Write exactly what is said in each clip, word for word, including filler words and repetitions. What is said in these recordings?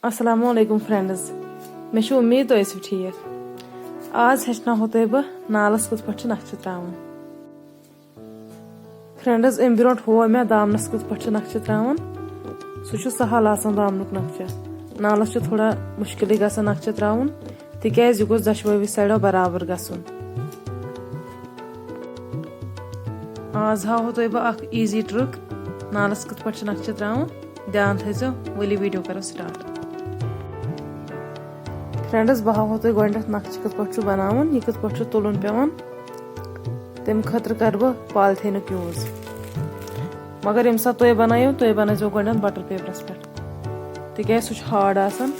السلام علیکم friends، مےٚ چھِ اُمید تُہۍ ٲسِو ٹھیٖک۔ آز ہیٚچھناوہو تۄہہِ بہٕ نالَس کِتھ پٲٹھۍ چھِ نَقشہٕ ترٛاوُن۔ Friends، اَمہِ برونٛٹھ ہوو مےٚ دامنَس کِتھ پٲٹھۍ چھِ نَقشہٕ ترٛاوُن۔ سُہ چھُ سہل آسان دامنُک نَقشہٕ۔ نالَس چھُ تھوڑا مُشکِلٕے گژھان نَقشہٕ ترٛاوُن، تِکیٛازِ یہِ گوٚژھ دۄشوٕے سایڈو برابر گژھُن۔ آز ہاوہو تۄہہِ بہٕ اکھ easy trick، نالَس کِتھ پٲٹھۍ چھِ نَقشہٕ ترٛاوُن۔ دھیان تھٲیزیو، ؤلِو video کرو start۔ Friends، بہٕ ہاوہو تۄہہِ گۄڈٕنٮ۪تھ نَقشہٕ کِتھ پٲٹھۍ چھُ بَناوُن، یہِ کِتھ پٲٹھۍ چھُ تُلُن پٮ۪وان۔ تَمہِ خٲطرٕ کَرٕ بہٕ polytheneُک use، مگر ییٚمہِ ساتہٕ تُہۍ بَنٲیِو، تُہۍ بَنٲیزیو گۄڈٕنٮ۪تھ butter paperَس پٮ۪ٹھ، تِکیٛازِ سُہ چھُ hard آسان۔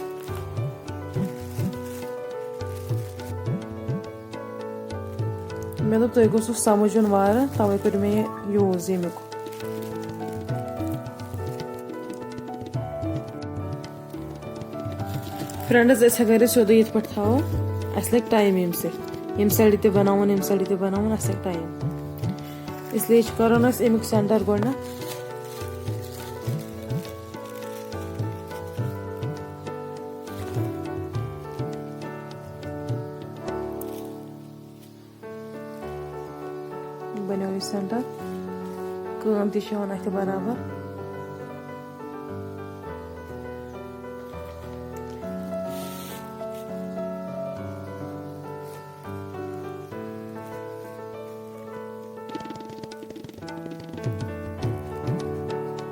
مےٚ دوٚپ تۄہہِ گوٚژھوُ سمجھ یُن وارٕ، توے کوٚر مےٚ یہِ use ییٚمیُک۔ Friends، أسۍ اگر أسۍ سیوٚدُے یِتھ پٲٹھۍ تھاوو، اَسہِ لَگہِ time ییٚمہِ سۭتۍ، ییٚمہِ side تہِ بَناوُن، ییٚمہِ side تہِ بَناوُن، اَسہِ لَگہِ time۔ اس لیے چھُ کَرُن اَسہِ اَمیُک center گۄڈٕنٮ۪تھ۔ بنیو یہِ center۔ کٲم تہِ چھِ یِوان اَتھِ برابر۔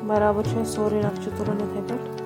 برابر چھُ اَسہِ سورُے نقشہٕ تُلُن یِتھَے پٲٹھۍ۔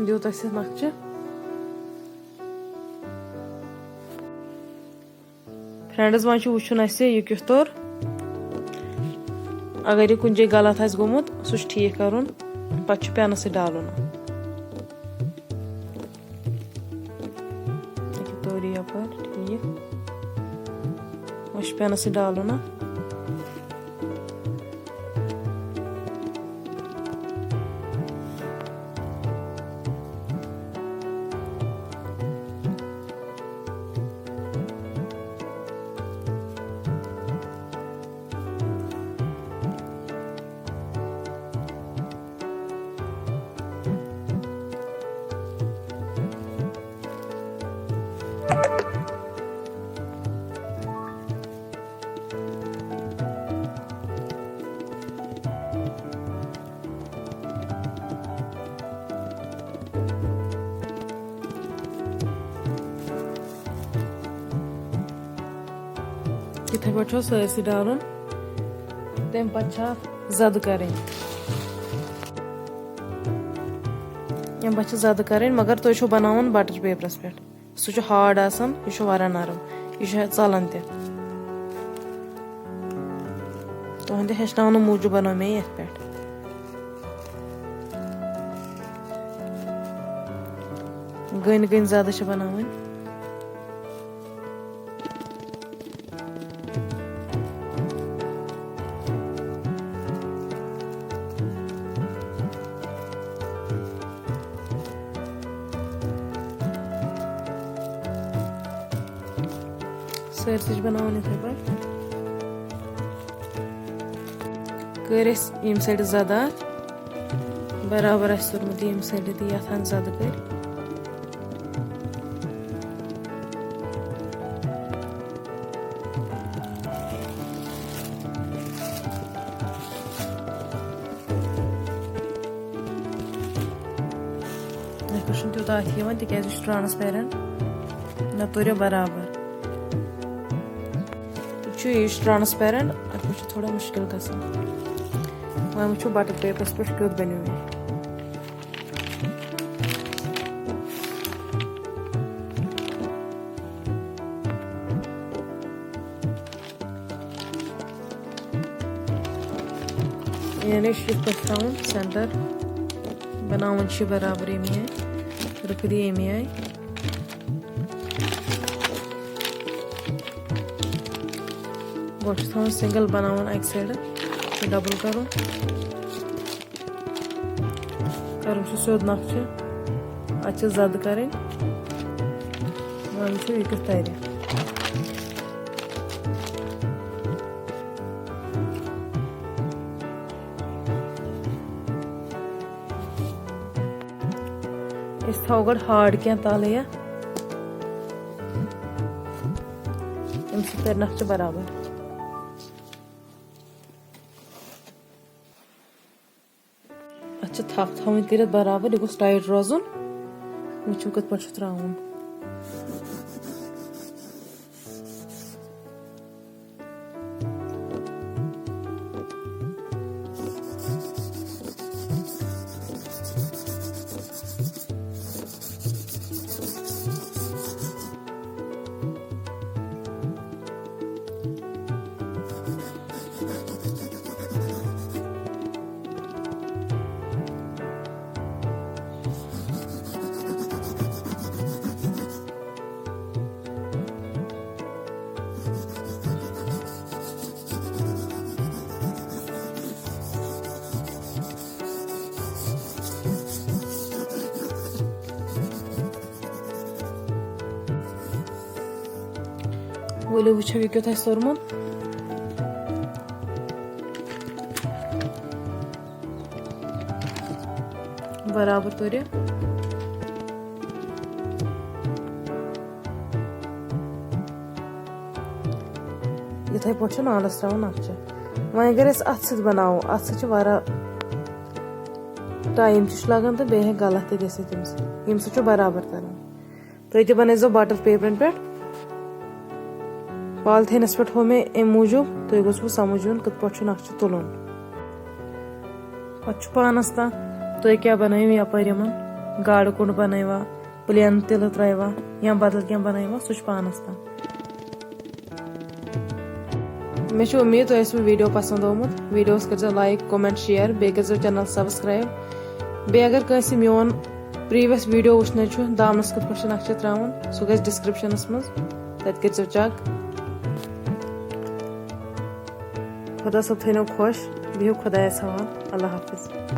دیُت اَسہِ نقشہٕ۔ Friends، وۄنۍ چھُ وٕچھُن اَسہِ یہِ کیُتھ توٚر۔ اگر یہِ کُنہِ جایہِ غلط آسہِ گوٚمُت، سُہ چھُ ٹھیٖک کَرُن۔ پَتہٕ چھُ پٮ۪نہٕ سۭتۍ ڈالُن۔ یہِ توٚر یَپٲرۍ، ٹھیٖک۔ وۄنۍ چھُ پٮ۪نہٕ سۭتۍ ڈالُن اَتھ۔ یِتھَے پٲٹھۍ چھُ سٲرسٕے ڈالُن۔ تَمہِ پَتہٕ چھِ اَتھ زَدٕ کَرٕنۍ۔ اَمہِ پَتہٕ چھِ زَدٕ کَرٕنۍ، مگر تُہۍ چھُو بَناوُن butter paperَس پٮ۪ٹھ۔ سُہ چھُ hard آسان، یہِ چھُ واریاہ نرم، یہِ چھُ ژَلان تہِ۔ تُہنٛدِ ہیٚچھناونہٕ موٗجوٗب بَنوو مےٚ یَتھ پٮ۪ٹھ۔ گٔنۍ گٔنۍ زیادٕ چھِ بَناوٕنۍ۔ کٔرۍ سُہ چھِ بَناوان یِتھَے پٲٹھۍ۔ کٔرۍ اَسہِ ییٚمہِ سایڈٕ زَدٕ اَتھ، برابر آسہِ توٚرمُت ییٚمہِ سایڈٕ تہِ یَتھ اَتھ زَدٕ کٔرۍ۔ یَتھ پٮ۪ٹھ چھُنہٕ تیوٗتاہ اَتھِ یِوان، تِکیٛازِ یہِ چھُ transparent، نَتہٕ توٚریو برابر۔ یہِ چھُ، یہِ چھُ transparent، اَتھ منٛز چھُ تھوڑا مُشکِل گژھان۔ وۄنۍ وٕچھو butter paperس پٮ۪ٹھ کیُتھ بَنیو یہِ۔ یعنی چھُ یِتھ پٲٹھۍ تھاوُن center، بَناوُن چھُ برابر ییٚمہِ آیہِ، رُکری ییٚمہِ آیہِ۔ گۄڈٕ چھُ تھاوُن single، بَناوُن اَکہِ سایڈٕ، چھُ double کَرُن۔ کَرُن چھُ سیوٚد نقشہٕ، اَتھ چھِ زَدٕ کَرٕنۍ۔ وۄنۍ وٕچھو یہِ کیُتھ تَرِ۔ أسۍ تھاوو گۄڈٕ hard کینٛہہ تَلہٕ یَتھ، اَمہِ سۭتۍ تَرِ نقشہٕ برابر۔ اَتھ چھِ تھپھ تھاوٕنۍ کٔرِتھ برابر، یہِ گوٚژھ tight روزُن۔ وٕچھِو کِتھ پٲٹھۍ چھُ ترٛاوُن۔ ؤلِو وٕچھو یہِ کیُتھ آسہِ توٚرمُت۔ برابر توٚرِ۔ یِتھَے پٲٹھۍ چھُ نالَس ترٛاوُن نقشہٕ۔ وۄنۍ اگر أسۍ اَتھٕ سۭتۍ بَناوو، اَتھٕ سۭتۍ چھُ واریاہ time تہِ چھُ لَگان تہٕ بیٚیہِ ہیٚکہِ غلط تہِ گٔژھِتھ تَمہِ سۭتۍ، ییٚمہِ سۭتۍ چھُ برابر تَران۔ تُہۍ تہِ بَنٲیزیو butter paperن پٮ۪ٹھ۔ Polytheneس پٮ۪ٹھ ہوو مےٚ اَمہِ موٗجوٗب، تُہۍ گوٚژھوٕ سَمٕجھ یُن کِتھ پٲٹھۍ چھُ نقشہٕ تُلُن۔ پَتہٕ چھُ پانَس تام تُہۍ کیٛاہ بَنٲیِو یَپٲرۍ یِمَن، گاڈٕ کوٚنٛڈ بَنٲیوا، plain تِلہٕ ترٛٲیوا یا بدل کینٛہہ بَنٲیوا، سُہ چھُ پانَس تام۔ مےٚ چھِ اُمید تۄہہِ آسِوٕ video پسنٛد آمُت۔ Videoس کٔرۍزیو like، comment، share، بیٚیہِ کٔرۍزیو channel subscribe۔ بیٚیہِ اگر کٲنٛسہِ میون previous video وٕچھنٕے چھُ، دامنَس کِتھ پٲٹھۍ چھُ نقشہٕ ترٛاوُن، سُہ گژھِ descriptionس منٛز، تَتہِ کٔرۍزیو check۔ خۄدا صٲب تھٲینو خۄش، بِہِو خۄدایَس حوال، اللہ حافظ۔